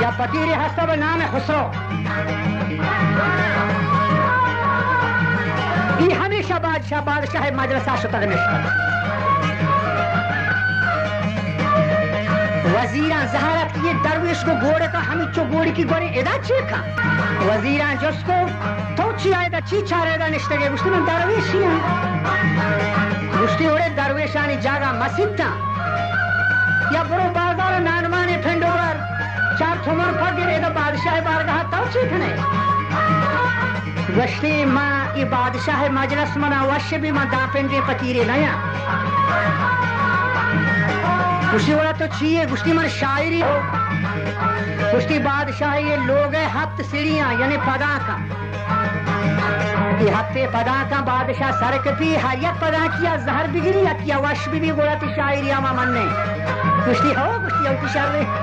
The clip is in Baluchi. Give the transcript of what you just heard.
یا پکیرے ہست بہ نام خسرو۔ ای ہمیشہ بادشاہ، بادشاہ مجلسا شتگ نشتگ۔ وزیراں زہر اتک، یہ درویش گو گوڑکا ہمینچو گوڑکی گورے ادا چی کن؟ وزیراں جست کو، تو چیا ادا چی چارے ادا نشتگے؟ گوشتی، من درویشی آں۔ گوشتی، اوڑے درویشانی جاگہ مسیت آں۔ یا برو بازار نانمانے پنڈ و بر، چار تومن پگر، ادا بادشاہ بارگاہ تو چی کنے؟ گوشتی، ما ای بادشاہ مجلس منا وش بی، من داں پنڈیں پکیرے نیاں۔ گوشتی، وڑا تو چی ئے؟ گوشتی، من شاعری۔ گوشتی، بادشاہ یہ لوگ ہے ہفت سیڑھیاں، یعنی پدانکاں۔ یہ ہفتے پدانکاں بادشاہ سر کپی، ہر یک پدانکیا زہر بگری، یکیا وش بی، گوڑا تی شاعری ہما من نے۔ گوشتی، ہو، گوشتی، او کی شر۔